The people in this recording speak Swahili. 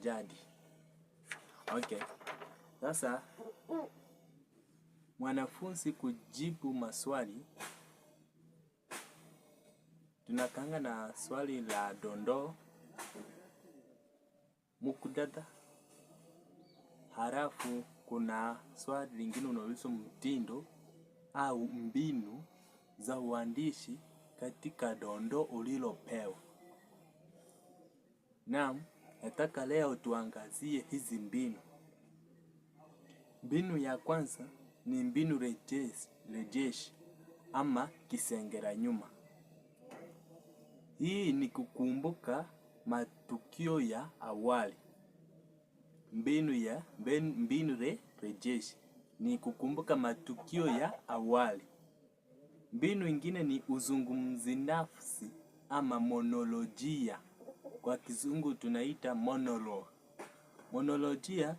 Jadi. Okay. Sasa mwanafunzi kujibu maswali, tunakanga na swali la dondoo, muktadha, halafu kuna swali lingine unaulizwa mtindo au mbinu za uandishi katika dondoo ulilopewa. Naam, nataka leo tuangazie hizi mbinu. Mbinu ya kwanza ni mbinu rejeshi ama kisengera nyuma. Hii ni kukumbuka matukio ya awali. Mbinu rejeshi ni kukumbuka matukio ya awali. Mbinu ingine ni uzungumzi nafsi ama monolojia. Kwa kizungu tunaita monologue. Monolojia